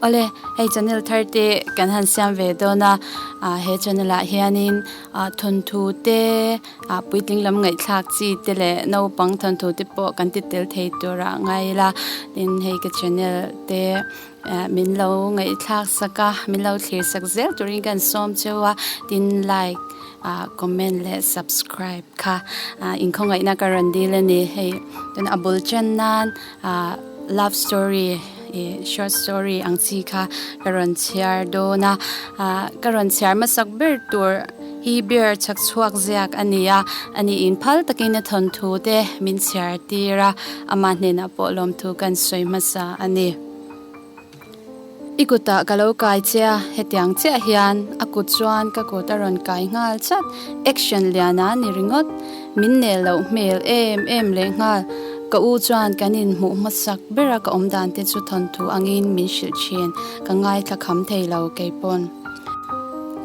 Awle, hei channel thar te kan han siam ve dawn a, he channel ah hianin thawnthu te puitling lam ngaihthlak chi te leh naupang thawnthu te pawh kan ti tel thei tur ah ngai ila, tin hei ka channel te min lo ngaihthlak sak a, min lo thlir sak zel turin kan sawm cheu a, tin like comment leh subscribe kha inkhawngaihna ka rawn dil a ni, hei tuna a bul chen nan love story ih short story ang chi kha ka rawn chhiar dawn a ah ka rawn chhiar hmasak ber tur hi beer chhak chhuak ziak a ni a ani in phal takin a thawnthu te min chhiar tir a amah hnenah pawh lawmthu kan sawi hmasa a ni. I kutah ka lo kai che a, hetiang chiah hian a kut chuan ka kut a rawn kai nghal chat, action lian a ni ringawt, min nel loh hmel em em leh nghal, ka u chuan kan inhmuh hmasak bera ka awm dan te chu thawnthu angin min hrilh thin, ka ngaithla kham thei lo keipawn.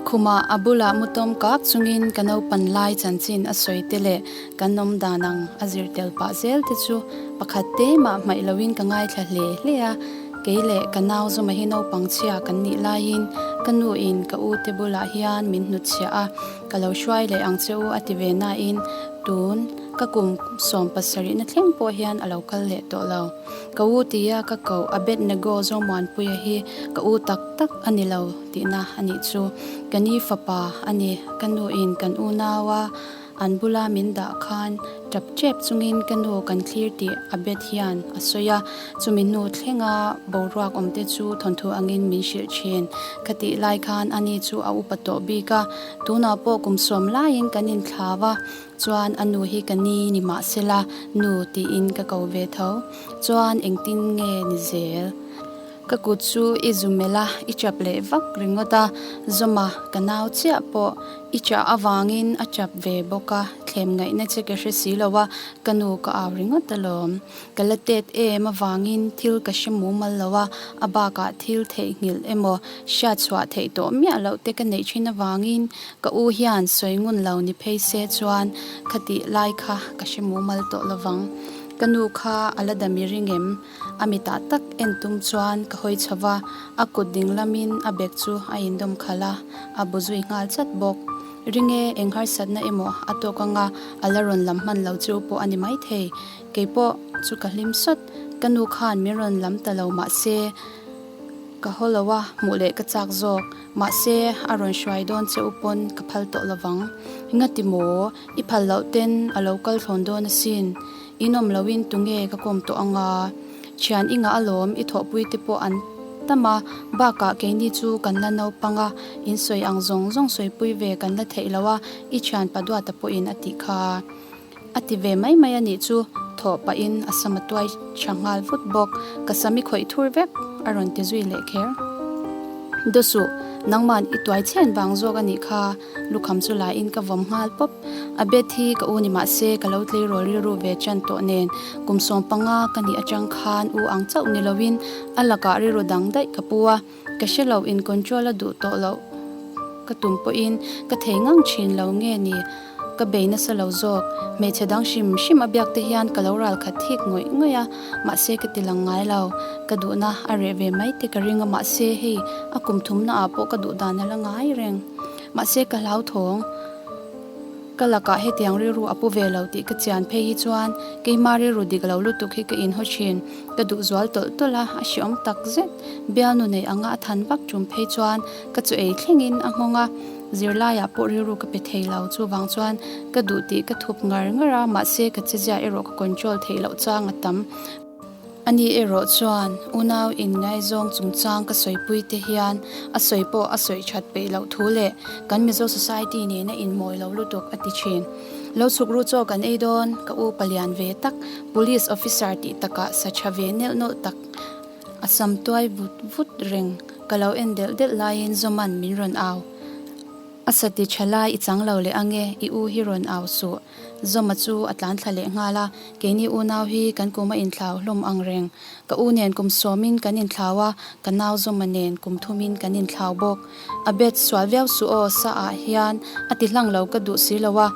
Khumah a bulah mu tawm kak chungin ka naupan lai chanchin a sawi te leh kan awm dan ang a zir tel pah zel te chu pakhat te mah hmaih loin ka ngaithla hle hle a, kei leh ka nau zawma hi naupang chhia kan nih laiin ka nu in ka u te bulah hian min hnutchhiah a, ka lo hruai leh ang che u a ti ve nain tun ka kum 70 na thleng pawh hian a lo kal leh tawh lo. Ka u tia ka koh Abednego Zomuanpuia hi ka u tak tak a ni lo tihna a nih chu. Ka ni fapa a ni, ka nu in kan unau a An bula min dah khan tap tep chungin ka nu kan thlir tih a bet hian a sawi a, chumi hnu thlenga boruak awm te chu thawnthu angin min hrilh thin. Ka tih lai khan ani chu a upa tawh bik a, tunah pawh kum sawm laiin kan inthlau a, chuan a nu hi ka ni ni mahsela nu tiin ka ko ve tho. Chuan engtin nge ni zel? Ka kut chu i zu melh a, i chap leh vak ringawt a, Zawma ka nau chiah pawh i chah avangin a chap ve bawk a, thlem ngaihna che ka hre si lo a, ka nu ka au ringawt alawm. Ka la tet em avangin thil ka hre mumal lo a, a bakah thil theihnghilh emaw hriat chhuah theih tawh miah loh te ka neih thin avangin ka u hian sawi ngun lo ni phei se chuan khatih lai kha ka hre mumal tawh lovang. Ka nu kha a la dam i ring em? A mitah tak en tum chuan ka hawi chho va, a kut ding lamin a bag chu a indawm khalh a, a bu zui nghal chat bawk. Ring e, eng harsatna emaw a tawk anga a la rawn lam hman lo chu pawh a ni maithei. Kei pawh chu ka hlim sawt, ka nu khan min rawn lam ta lo mahse ka haw lo a, hmuh leh ka chak zawk. Mahse a rawn hruai dawn che u pawn ka phal tawh lovang. Engati maw? I phal loh ten a lo kal thlawn dawn asin. In awm loin tunge ka kawm tawh ang a? Thian i ngah alawm, i thawhpui te pawh an tam a, bakah keini chu kan la naupang a, in sawi ang zawng zawng sawipui ve kan la theih lo a, i thian pa duata pawhin a tih kha. A ti ve mai mai a nih chu, thawh pahin a sam a tuai tha nghal vut bawk, ka sam i khawih thur vek, a rawn ti zui leh kher. Dawsuh, nangman i tuai chhen vang zawk a nih kha. Lukham chu la in ka vawm nghal pawp. A bet hi ka u ni mah se ka lo tleirawl rilru ve chan tawh nen kum 15 ka nih atang khan u ang chauh ni lo in a lakah rilru dang daih ka pu a, ka hre lo in control a duh tawh loh ka tum pawhin ka thei ngang thin lo nge ni ka bei nasa lo zawk. Hmeichhe dang hrim hrim a biak te hian ka lo ral khat thik ngawih ngawih a mahse ka ti lang ngai lo. Ka duhna a reh ve mai te ka ring a mahse hei a kum thumna ah pawh ka duh dan a la ngai reng. Mahse ka hlauthawng, ka lakah hetiang rilru a pu ve lo tih ka chian phei hi chuan keima rilru dik lo lutuk hi ka inhaw thin. Ka duh zual tawlh tawlh a, a hreawm tak zet. Bialnu nei anga a than vak tum phei chuan ka chu ei thlengin a nghawng a, zirlaiah pawh rilru ka pe thei lo. Chuvang chuan ka duh tih ka thup ngar ngar a, mahse ka chezia erawh ka control theih loh chang a tam. Ani erawh chuan unau inngaizawng chungchang ka sawipui te hian a sawi pawh a sawi that peih loh thu leh kan Mizo society nena inmawi lo lutuk a ti thin. Lo chhuk ru chaw kan ei dawn, ka u palian ve tak, police officer tih takah sa tha ve nelh nawlh tak a sam tuai vut vut reng ka lo en delh delh laiin Zawman min rawn au. A sa ti tha lai i chang lo leh ange, i u hi rawn au suh. Zawma chu a tlan thla leh nghal a, keini unau hi kan kum a inthlau hlawm ang reng. Ka u nen kum sawmin kan inthlau a, ka nau Zawma nen kum thumin kan inthlau bawk. A bet sual viau suh aw, sa ah hian a ti hlang lo ka duh si lo a.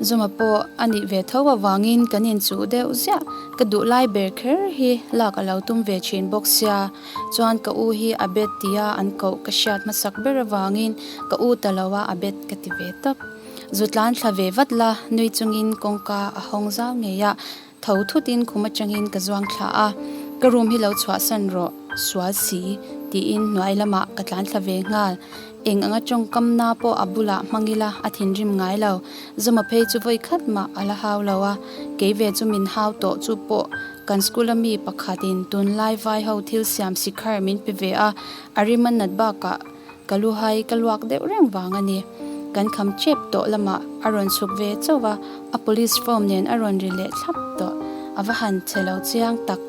Zawma pawh a nih ve tho avangin kan inchuh deuh ziah. Ka duh lai ber kher hi lak a lo tum ve thin bawk sia. Chuan ka u hi Abed tia an koh ka hriat hmasak ber avangin ka u ta lo a Abed ka ti ve tawp. Zu tlan thla ve vat la, nui chungin kawngka a hawng zau ngei a, tho thutin khum atangin ka zuang thla a, ka room hi lo chhuahsan rawh, sual si, tiin hnuai lamah ka tlan thla ve nghal. Eng anga tawngkamna pawh a bulah hmang ila a thinrim ngai lo. Zawma phei chu vawi khat mah a la hau lo a, kei ve chu min hau tawh chu pawh kan school a mi pakhatin tunlai vai ho thil siam sikhar min pe ve a, a rim a nat bakah ka lu hai ka luak deuh reng vang a ni. Kan kham tep tawh lamah a rawn chhuk ve chauh a, a police form nen a rawn ri leh thlap tawh. A va han che lo chiang tak,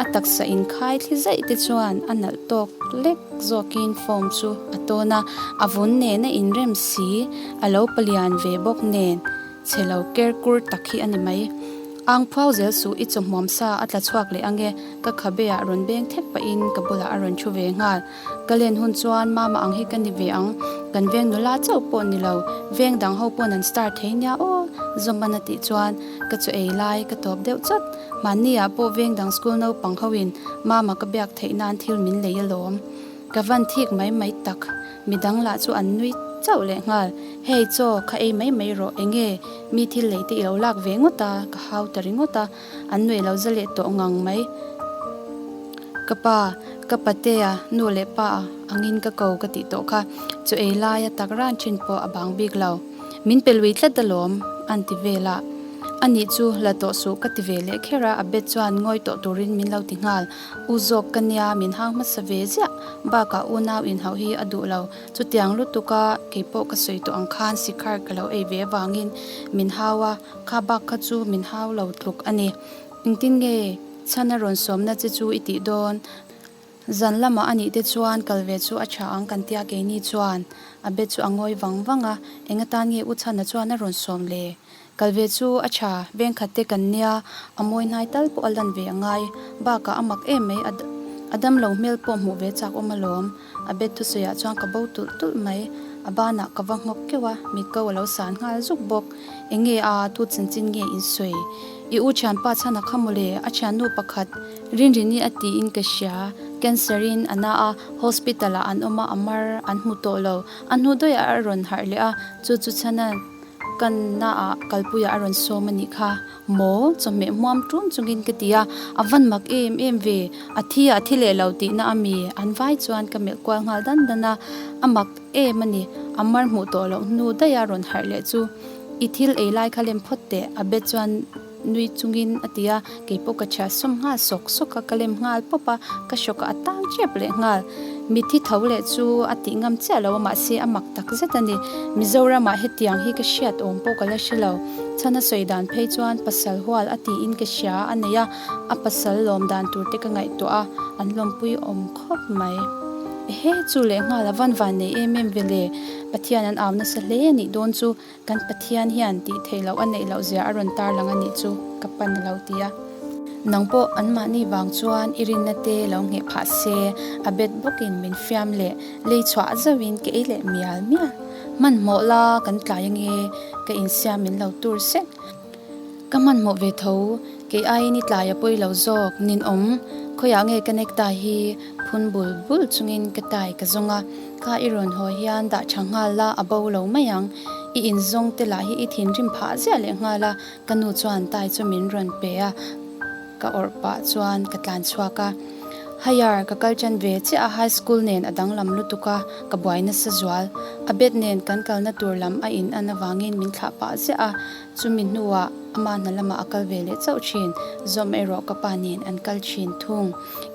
a taksa inkhai thli zaih te chuan a nalh tawk lek zawkin form chu a tawn a, a vun nen a inrem si, a lo palian ve bawk nen chhe lo ker kur tak hi a ni mai. Ang phuau zel suh i chawhmuam sa a tla chhuak leh ange, ka khabe ah rawn beng thek pahin ka bulah a rawn thu ve nghal. Ka len hun chuan mama ang hi ka ni ve ang, kan veng nula chauh pawh ni lo, veng dang ho pawn an star thei nia aw, Zawmban a tih chuan ka chaw ei lai ka tawp deuh chawt. Mahni ah pawh veng dang school naupang ho in mama ka biak theih nan thil min lei alawm. Ka van thik mai mai tak, midang lah chu an nui chauh leh nghal, Hey chaw, kha ei mai mai rawh, enge mi thil lei te i lo lak ve ngawt a, ka hau ta ringawt a, an nuih lo za leh tawh ngang mai. Ka pa, ka patea, nu leh pa angin ka ko ka tih tawh kha, chaw ei laia tak ran thin pawh a bang bik lo. Min pe lui tlat alawm, an ti vel a. Anih chu la tawh suh ka ti ve leh kher a, a bet chuan ngawi tawh turin min lo ti nghal. U zawk ka nia min hang hmasa ve ziah, bakah unau inhauh hi a duh lo. Chutiang lutuka keipawh ka sawi tawh ang khan sikhar ka lo ei ve avangin min hau a, kha bak kha chu min hau lo tluk a ni. Engtin nge chhan a rawn sawmna che chu i tih dawn? Zan lamah a nih te chuan kal ve chu a tha ang kan tia keini chuan a be chu a ngawi vang vang a, eng atan nge U Chhana chuan a rawn sawm le? Kal ve chu a tha, vengkhat te kan nia, a mawi hnai tal pawh a lan ve a ngai, bakah a mak em mai, a dam lo hmel pawh hmuh ve chak awm alawm, a bed thusawiah chuan ka bo tulh tulh mai, a banah ka va nghawk keuh a, mit ko a lo san nghal zuk bawk, eng nge a, tu chanchin nge in sawi? I u thianpa chhan a kha mawle, a thiannu pakhat Rinrini a tiin ka hria, cancer in a na a, hospital ah an awm a, a mar an hmu tawh lo, a hnu dawih ah a rawn harh leh a, chu chu chhana Kan naah kalpuiah a rawn sawm a nih kha. Maw? Chawhmeh hmuam ṭun chungin ka ti a, a van mak em em ve. A thi a thi leh lo tihna a mi? An vai chuan ka melh kual nghal dan dan a, a mak em a ni. A mar hmuh tawh loh hnu daih a rawn harh leh chu. I thil ei lai kha lem phawt teh, a bet chuan nui chungin a ti a, keipawh ka chhiah sawm nghal sawk sawk a, ka lem nghal pawp a, ka hrawk a tang tep leh nghal. Mithi tho leh chu a tih ngam chiah lo a, mahse a mak tak zet a ni. Mizoramah hetiang hi ka hriat awm pawh ka la hre lo. Chhan a sawi dan phei chuan pasal hual a tiin ka hria a nei a, a pasal lawm dan tur te ka ngaihtuah a, an lawmpui awm khawp mai. Ehe, chu leh nghal a van van nei em em ve le, Pathian an au nasa hle a nih dawn chu. Kan Pathian hian tih theih loh a neih loh zia a rawn tarlang a nih chu ka pan a lo ti a. Nang pawh anmahni vang chuan i rinna te lo ngheh phah se, a bet bawkin min fiam leh lei chhuah zauhin ka ei leh mial mial. Hmanhmawh la kan tlai ange, ka insiam min lo tur sek. Ka hmanhmawh ve tho, kei aiin i tlai a pawi lo zawk, ninawm, khawiah nge ka necktie hi phun bul bul chungin ka tie ka zawng a, kha i rawn haw hian dah tha nghal la a bo lo mai ang, i inzawng te lah hi i thinrim phah ziah leh nghal a, ka nu chuan tie chu min rawn pe a, ka awrh pah chuan ka tlan chhuak a. Higher ka kal tan ve chiah a, high school nen a danglam lutuk a, ka buai nasa zual. A bed nen kan kalna tur lam a in an avangin min thlah pah ziah a, Chumi hnuah ama hna lamah a kal ve leh chauh thin, zawm erawh ka pa nen an kal thin thung.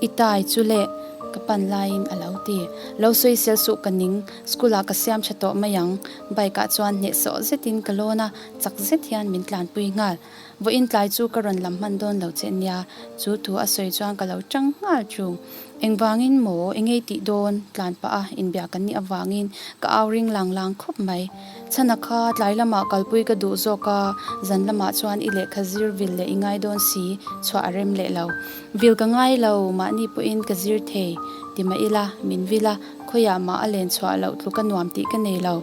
I tai chu leh ka pan laiin a lo ti. Lo sawi sel suh ka ning, school ah ka siam tha tawh mai ang. Bike ah chuan hnehsawh zetin ka lawn a, chak zet hian min tlanpui nghal. Vawiin tlai chu ka rawn lam hman dawn lo che nia, chu thu a sawi chuan ka lo tang nghal chung. Engvangin maw i ngei tih dawn tlan pah a inbiak kan nih avangin ka au ring lang lang khawp mai. Chhana kha tlai lamah kalpui ka duh zawk a, zan lamah chuan i lehkha zir vil leh i ngai dawn si, chhuah a rem leh lo. Vil ka ngai lo, mahni pawhin ka zir thei ti mah ila, min vil a, khawiah mah a len chhuah loh tluka nuam tih ka nei lo.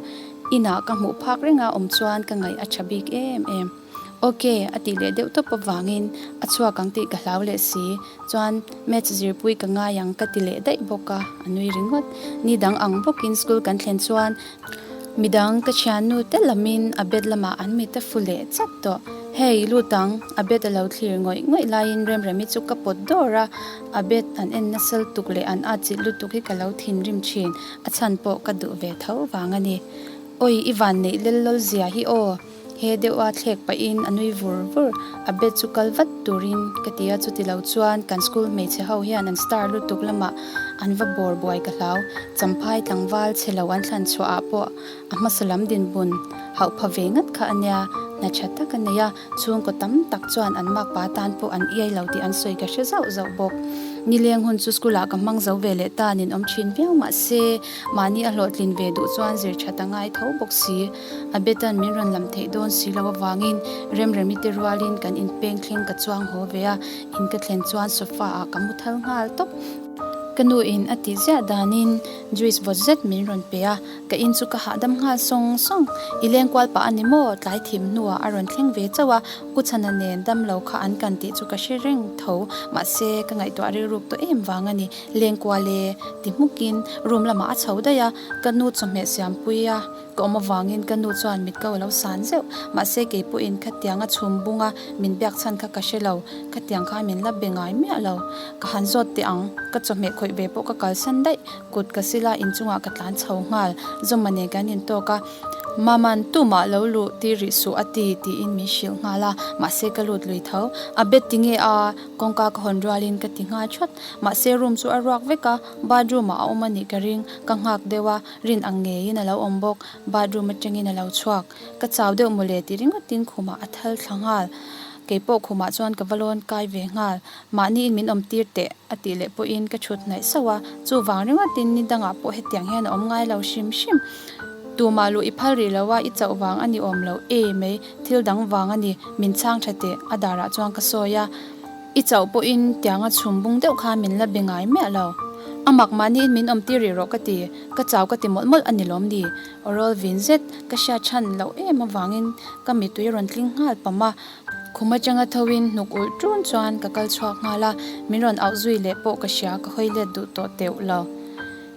Inah ka hmuh phak renga awm chuan ka ngaih a tha bik em em. Ok, a tih leh deuh tawp avangin a chhuak ang tih ka hlau leh si. Chuan maths zirpui ka ngai ang ka ti leh daih bawk a, a nui ringawt. Ni dang ang bawkin school kan thlen chuan midang ka thiannu te lamin a bed lamah an mit a fu leh chat tawh. Hey, lut ang, a bed a lo thlir ngawih ngawih laiin Remremi chu ka pawt dawr a, a bed an en nasa lutuk leh an atchilh lutuk hi ka lo thinrim thin, a chhan pawh ka duh ve tho vang a ni. Awi, i vanneih lel lawl zia hi aw! He deuh a thlek pahin a nui vur vur. A bed chu kal vat turin ka ti a, chuti lo chuan kan school hmeichhe ho hian an star lutuk lamah an va bawr buai ka hlau. Champhai tlangval chhe lo an thlan chhuah ah pawh a hmasa lam dinhmun hauh pha ve ngat kha a nia. Hna tha tak a nei a, chhungkaw tam tak chuan an makpa tan pawh an iai lo tih an sawi ka hre zauh zauh bawk. Nileng hun chu school ah ka hmang zo ve leh ta nin awm thin viau mahse mahni a hlawhtlin ve duh chuan zir that a ngai tho bawk si. A betan min rawn lam theih dawn si lo avangin Remremi te rualin kan inpeng thleng ka chuang haw ve a, in ka thlen chuan sofa ah ka mu thal nghal tawp. Ka nu in a tih ziah danin juice vawt zet min rawn pe a, ka in chu ka hahdam nghal sawng sawng. I leng kual pah a ni maw? Tlai thim hnuah a rawn thleng ve chauh a, U Chhana nen dam lo kha an kan tih chu ka hre reng tho, mahse ka ngaihtuah rilruk tawh em vang a ni. Leng kual e ti hmukin room lamah a chho daih a, ka nu chawhmeh siampui a. Ka awm avangin ka nu chuan mit ko a lo san zeuh. Mahse kei pawhin khatianga chhum bunga min biak chhan kha ka hre lo. Khatiang khan min la be ngai miah lo. Ka han zawt teh ang, ka chawhmeh khawih ve pawh ka kalsan daih. Kut ka sila inchungah ka tlan chho nghal. Zawma nen kan intawk a, Mama'n tumah lo luh tir rih suh a ti, tiin min hrilh nghal a. Mahse ka lut lui tho. A bet ti nge a? Kawngka ka hawn rualin ka ti nghal thawt. Mahse room chu a ruak vek a, bathroom ah a awm a nih ka ring. Ka nghak deuh a. Rin ang ngeiin a lo awm bawk, bathroom atangin a lo chhuak. Ka chau deuh mawle ti ringawtin khumah a thal thla nghal. Keipawh khumah chuan ka va lawn kai ve nghal. Mahniin min awm tir teh a tih leh pawhin ka thut hnaih sauh a, chuvang ringawtin ni dangah pawh hetiang hian a awm ngai lo hrim hrim. Tumah luh i phal rih lo a, i chauh vang a ni awm lo e mai, thil dang vang a ni, min chhang tha teh a darah chuan ka sawi a. I chauh pawhin tianga chhum bung deuh khan min la be ngai miah lo. A mak mahniin min awm tir rih rawh ka ti, ka chau ka ti mawlh mawlh a ni lawm ni? Awrawl vin zet ka hriat chhan loh em avangin ka mittui rawn tling nghal pam a. Khum atanga thoin hnuk ulh ṭun chuan ka kal chhuak nghal a, min rawn auh zui leh pawh ka hria ka hawi let duh tawh teuh lo.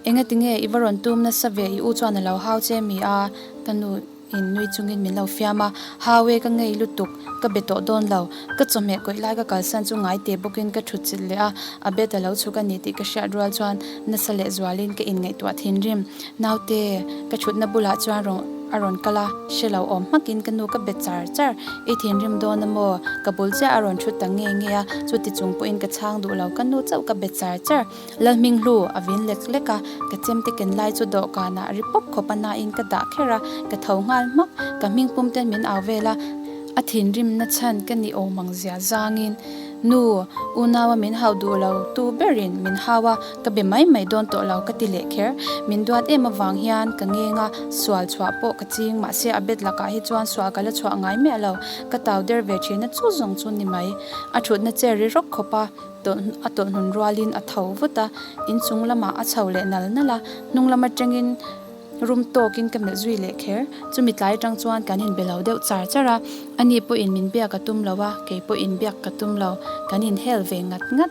Engatinge i va rawn tum nasa ve i u chuan a lo hau che mi a? Ka nu. In nui chungin min lo fiam a, Hau e, ka ngei lutuk, ka be tawh dawn lo. Ka chawhmeh kawih lai ka kalsan chu ngai te bawkin ka thut chilh leh a, a bed a lo chhuk a ni tih ka hriat rual chuan nasa leh zualin ka inngaihtuah thinrim. Naute, ka thutna bulah chuan rawn a rawn kal a, hre lo awm hmakin ka nu ka be char char. I thinrim dawn a maw? Ka bul chiah a rawn thut ta nge nge a, chuti chung pawhin ka chhang duh lo, ka nu chauh ka be char char. Lalhminghlu a vin lek lek a, ka chemte ken lai chu dawhkanah ri pawp khawp a nain ka dah kher a, ka tho nghal hmak. Ka hmingpum ten min au vel a, a thinrimna chhan ka ni awm ang zia zangin, Nu, unaua min hau duh lo tu berin min hau a, ka be mai mai dawn tawh lo ka ti leh kher. Min duat em avang hian ka ngeng a, sual chhuah pawh ka ching, mahse a bet lakah hi chuan sual ka la chhuah ngai miah lo, ka tau der ve thin a chu zawng chu ni mai. A thutna chair ri rawk khawp a. A tawlh hnun rualin a tho vut a, inchung lamah a chho leh nal nal a, hnung lam atangin rum tawkin ka melh zui leh kher. Chumi tlai atang chuan kan inbe lo deuh char char a, ani pawhin min biak a tum lo a, kei pawhin biak ka tum lo, kan inhel ve ngat ngat.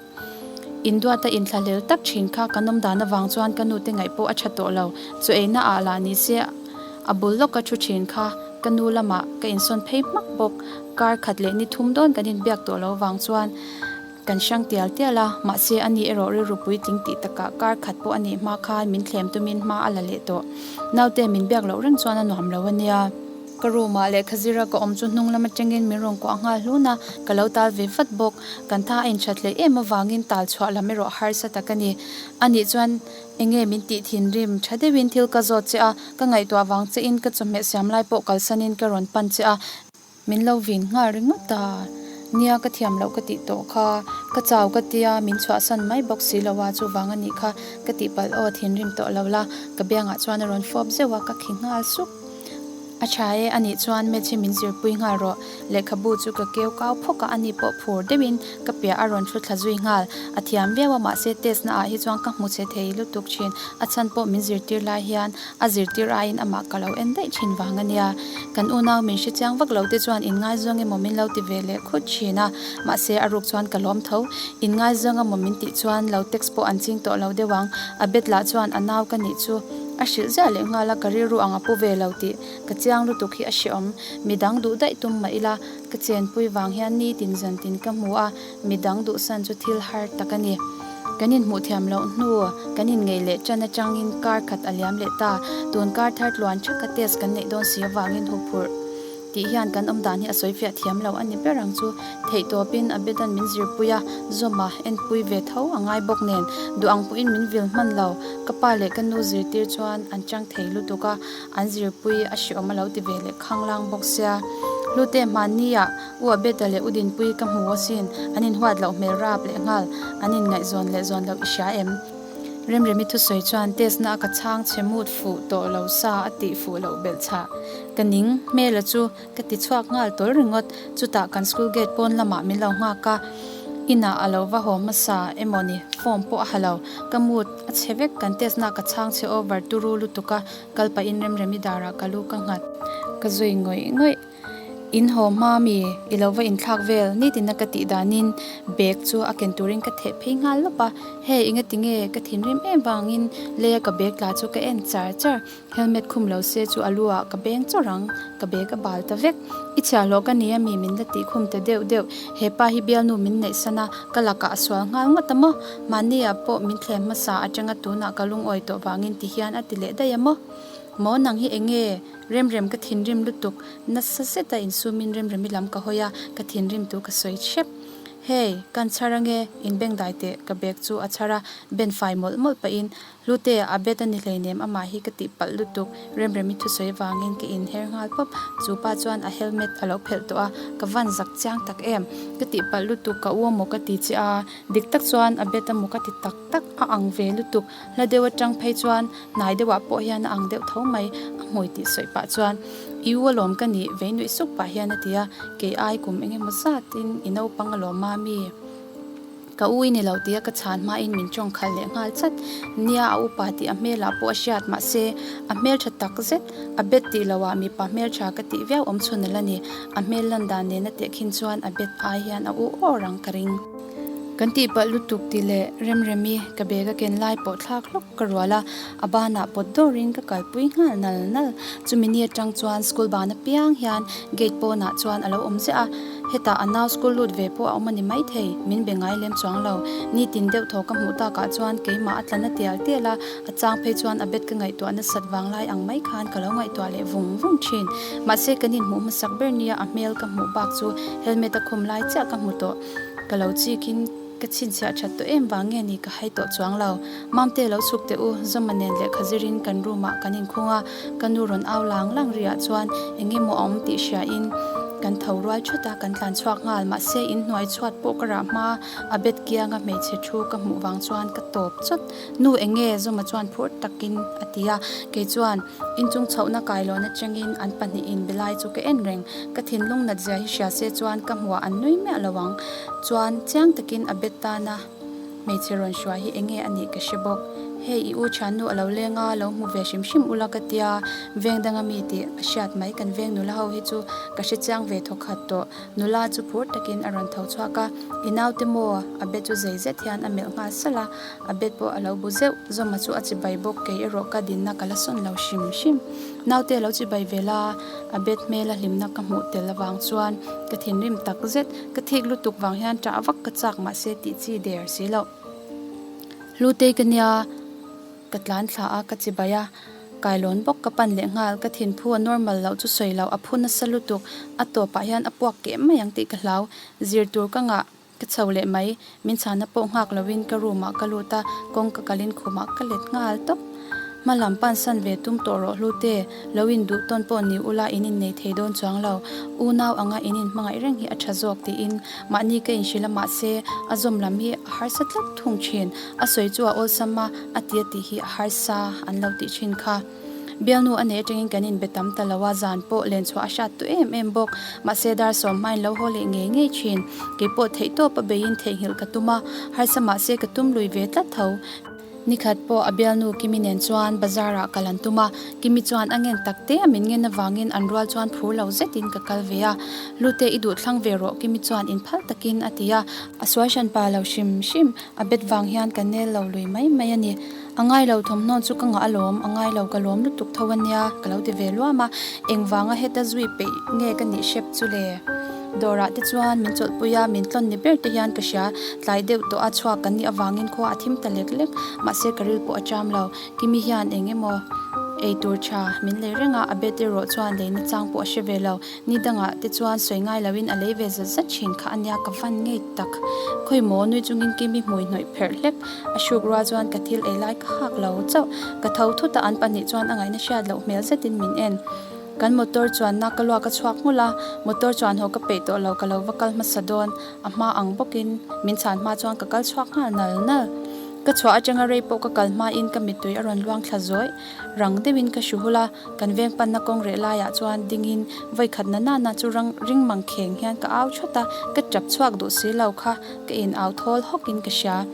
Induata inthlahlel tak thin kha kan awm dan avang chuan ka nute ngaih pawh a tha tawh lo, chaw eina ah lah ni se a bul lawka thu thin kha ka nu lamah ka insawn phei hmak bawk. Kar khat leh ni thum dawn kan inbiak tawh lo vang chuan Kan hrang tial tial a, mahse ani erawh rilru puitling tih takah kar khat pawh a nih hma khan min thlem tumin hma a la leh tawh. Naute min biak loh reng chuan a nuam lo a nia. Ka room ah lehkha zira ka awm chu hnung lam atangin min rawn kuah nghal hlun a, ka lo tal ve vat bawk. Kan tha a inthat hleih em avangin tal chhuah lam erawh harsa tak a ni. Anih chuan enge min tih thinrim tha deuhin thil ka zawt che a, ka ngaihtuah vang che in ka chawhmeh siam lai pawh kalsanin ka rawn pan che a, Min lo vin nghal ringawt a, nia ka thiam loh ka tih tawh kha, ka chau ka tia min chhuahsan mai bawk si lo a, chuvang a nih kha ka tihpalh aw thinrim tawh lo la, ka biangah chuan a rawn fawp zeuh a, ka khi nghal suk. A tha e, anih chuan Maths hi min zirpui nghal rawh. Lehkhabu chu ka keu kau phawk a, ani pawh phur deuhin ka piah a rawn thu thla zui nghal. A thiam viau a, mahse test na ah hi chuan ka hmu chhe thei lutuk thin. A chhan pawh min zirtir lai hian a zirtir aiin amah ka lo en daih thin vang a nia. Kan unau min hre chiang vak lo te chuan inngaizawng emaw min lo ti ve leh khut thin a, mahse a ruk chuan ka lawm tho. Inngaizawng emaw min tih chuan lo text pawh an ching tawh lo deuh ang. A bet lah chuan a nau ka nih chu a hrilh ziah leh nghal a, ka rilru ang a pu ve lo tih ka chiang lutuk hi a hreawm. Midang duh daih tum mah ila ka chenpui vang hian nitin zantin ka hmu a, midang duhsan chu thil har tak a ni. Kan inhmuh thiam loh hnu kan inngeih leh tan atangin kar khat a liam leh ta. Tun kar thar tluan thaka test kan neih dawn si avangin huphurh tih hian kan awm dan hi a sawi fiah thiam lo a ni ber ang chu. Theihtawpin a bedan min zirpui a, zawma enpui ve tho a ngai bawk nen duh ang pawhin min vil hman lo. Ka pa leh ka nu zirtir chuan an chang thei lutuk a, an zirpui a hreawm a lo ti ve leh khanglang bawk sia. Hlute hmanni-ah U Abeta leh U Dinpuii ka hmu asin, an inhuat loh hmel rap leh nghal, an inngaihzawn leh zawn loh i hria em? Remremi thusawi chuan test na a ka chhang chhe mut fuh tawh lo sa a tih fuh loh belh chhah. Ka ning hmela chu ka ti chhuak nghal tawl ringawt, chutah kan school gate pawn lamah min lo nghak a, inah a lo va haw hmasa emaw ni, form pawh a ha lo, ka mood a chhe vek, kan test na ka chhang chhe over turu lutuk a, kal pahin Remremi darah ka lu ka nghat. Ka zui ngawih ngawih. In haw hma mi i lo va inthlak vel nitina ka tih danin bag chu a ken turin ka theh phei nghal lawp a, hei enga tinge ka thinrim em vangin leia ka bag tla chu ka en char char, helmet khum lo se chu a lu ah ka beng chawrh ang, ka bag a bal ta vek. I chhiahhlawh ka ni a mi min la tih khum ta deuh deuh, hepa hi bialnu min neih san a, ka lakah a sual nghal ngawt a maw? Mahni ah pawh min thlem hmasa atanga tunah ka lungawi tawh vangin ti hian a ti leh daih a maw? Maw nang hi enge? Remrem ka thinrim lutuk, nasa zeta insumin Remremi lam ka hawi a, ka thinrim tu ka sawi hrep. Hey, kan chhar ange, in beng dai teh, ka bag chu a chhar a, ben fai mawlh mawlh pahin, Hlute, a bet a ni hleinem, amah hi ka tih palh lutuk, Remremi thusawi vangin ka inher nghal pawp, chu pa chuan a helmet a lo phelh tawh a, ka van zak chiang tak em, ka tih palh lutuk, ka u amaw ka ti che a, dik tak chuan a bet amaw ka ti tak tak, a ang ve lutuk, hla deuh atang phei chuan Hnai deuhah pawh hian a ang deuh tho mai, a hmui tih sawi pah chuan, I u alawm ka nih, vei nuih suk pah hian a ti a, kei ai kum eng emaw zatin i naupang alawm a mi? Ka u i ni lo tia ka chhan hmain min tawng khalh leh nghal chat. Nia, a upa tih a hmelah pawh a hriat mahse, a hmeltha tak zet, a bet tih loah mipa hmeltha ka tih viau awm chhun a la ni. A hmel lan dan nena tehkhin chuan a bet ai hian a u awr ang ka ring. Kan tihpalh lutuk tih leh Remremi ka bag a ken lai pawh thlak hlawk ka rual a, a banah pawt dawrin ka kalpui nghal nal nal. Chumi ni atang chuan school ban apiang hian gate pawnah chuan a lo awm ziah a, hetah a nau school lut ve pawh a awm a ni maithei, min be ngai lem chuang lo. Nitin deuh thaw ka hmuh takah chuan keimah a tla na tial tial a, a chang phei chuan a bet ka ngaihtuah nasat vang lai ang mai khan ka lo ngaihtuah leh vung vung thin. Mahse kan inhmuh hmasak ber nia a hmel ka hmuh bak chu helmet a khum lai chiah ka hmu tawh. Ka lo chikin ka chhinchhiah that tawh em vang nge ni ka hai tawh chuang lo. Mamte lo chhuk teh u, Zawma nen lehkha zirin kan room ah kan inkhung a, ka nu rawn au lang lang riah chuan eng emaw a awm tih hria in kan tho rual thut a, kan tlan chhuak nghal. Mahse in hnuai chhuat pawh ka rah hma a bed kianga hmeichhe thu ka hmuh vang chuan ka tawp chawt. Nu eng nge? Zawma chuan phur takin a ti a, kei chuan inchung chhohna kailawn atangin an pahnihin be lai chu ka en reng. Ka thinlung nat zia hi hria se chuan ka hmuah an nui miah lo ang. Chuan chiang takin a bet tana hmeichhe rawn hruai hi eng nge a nih ka hre bawk. Hei i u thiannu a lo leng a, lo hmu ve hrim hrim ula ka tia, veng danga mi tih a hriat mai kan veng nula ho hi chu ka hre chiang ve thawk khat tawh. Nula chu phur takin a rawn tho chhuak a, i naute maw? A bet chu zei zet hian a melh nghal salh a, a bet pawh a lo bu zeuh. Zawma chu a chibai bawk, kei erawh ka dinna ka la sawn lo hrim hrim. Naute lo chibai ve la, a bet hmela hlimna ka hmuh tel avang chuan ka thinrim tak zet. Ka thik lutuk vang hian ṭah vak ka chak mahse tih chi der si loh. Hlutei ka nia, ka tlan thla a, ka chibai a, kailawn bawk ka pan leh nghal. Ka thinphu a normal loh chu sawi loh, a phu nasa lutuk. A tawpah hian a puak keh mai ang tih ka hlau. Zir tur ka ngah. Ka chho leh mai, min chhana pawh nghak loin ka room ah ka lut a, kawngka kalin khumah ka let nghal tawp. Hma lam pansan ve tum tawh rawh hlute, lo in duh tawn pawh ni ula in innei thei dawn chuang lo, unau anga in inhmangaih reng hi a tha zawk tiin mahni ka inhrilh a mahse a zawm lam hi a harsa tlat thung thin, a sawi chu a awlsam a, a ti a tih hi a harsa an lo tih thin kha. Bialnu a nei atangin kan inbe tam ta lo a, zan pawh len chhuah a hrat tawh em em bawk. Mahse dar sawm hmain lo haw leh ngei ngei thin. Keipawh theihtawp a beiin theihnghilh ka tum a, harsa mahse ka tum lui ve tlat tho. Nikhat pawh a bialnu Kimi nen chuan bazar ah kal an tum a, Kimi chuan a ngen tak te a min ngen avangin an rual chuan phur lo zetin ka kal ve a. Lute i duh thlang ve rawh Kimi chuan inphal takin a ti a. A sual hran pa lo hrim hrim, a bet vang hian ka nel lo lui mai mai a ni. A ngai lo thawmhnaw chu ka ngah alawm, a ngai lo ka lawm lutuk tho a nia ka lo ti ve luam a, engvanga heta zui peih nge ka nih hrep chu le? Dawrah te chuan min chawlhpui a, min tlawn ni ber te hian ka hria, tlai deuh tawh a chhuak kan nih avangin khua a thim ta lek lek, mahse ka ril pawh a cham lo. Kimi hian eng emaw ei tur tha min lei reng a, a bet erawh chuan leina chang pawh a hre ve lo. Ni dangah te chuan sawi ngai loin a lei ve zat zat thin kha a nia ka van ngei tak. Khawi maw nui chungin Kimi hmui hnawih pherh hlek a hruk rual chuan ka thil ei lai ka hak lo chauh. Ka tho thut a, an pahnih chuan a ngaihna hriat loh hmel zetin min en. Kan motor chuanna ka luak a chhuak nghulh a, motor chuan haw ka peih tawh lo ka lo va kal hmasa dawn, a hma ang bawkin min chhan hma chuan ka kal chhuak nghal nal nal. Ka chhuah atanga rei pawh ka kal hmain ka mittui a rawn luang thla zawih. Rang deuhin ka hru hul a, kan veng panna kawng reh laiah chuan dingin vawi khat na nana chu rang ring mang kheng hian ka au thawt a, ka tap chhuak duh si lo kha ka in au thawl hawkin ka hria.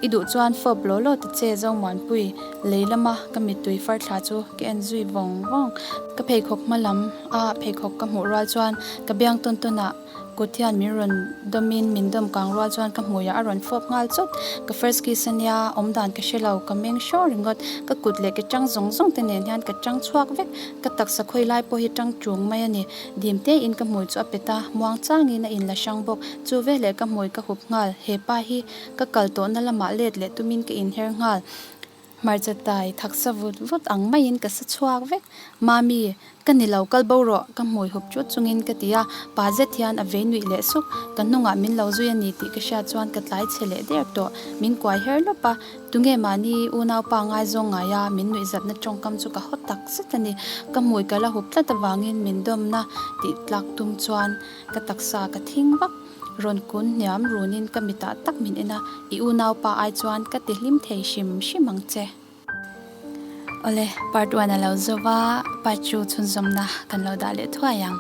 I duh chuan fawp law law ta che Zomuanpui, lei lama ka mittui far thla chu ka en zui vawng vawng. Ka pheikhawk hma lam a pheikhawk ka hmuh rual chuan ka biang tawn tawn ah kut hian min rawn dawm in min dawm kang rual chuan ka hmuiah a rawn fawp nghal chawt. Ka first kiss a nia, awm dan ka hre lo, ka meng hraw ringawt. Ka kut leh ke tang zawng zawng te nen hian ka tang chhuak vek. Ka taksa khawi lai pawh hi tang tung mai a ni. Dim te in ka hmui chu a pet a, muang changin a inla hrang bawk. Chu veleh ka hmui ka hup nghal, he pa hi Ka kal tawhna lamah let leh tumin ka inher nghal. Hmarcha tai thaksa vut vut ang maiin ka sa chhuak vek. Mami, ka ni lo kal bo rawh, ka hmui hup chut chungin ka ti a, pa zet hian a vei nuih leh suk. Ka hnungah min lo zui a ni tih ka hriat chuan ka tlai chhe leh der tawh. Min kuai her lawp a, tunge mahni unaupa ngaizawng ngai a, min nuihzatna tawngkam chu ka haw tak zet a ni. Ka hmui ka la hup tlat avangin min dawmna tih tlak tum chuan ka taksa ka thing vak. Rawn kun hniam runin ka mitah tak min en a, i unaupa ai chuan ka ti hlim thei hrim hrim ang che. Awle, part one a lo zo va, part two chhunzawmna kan lo dah leh thuai ang.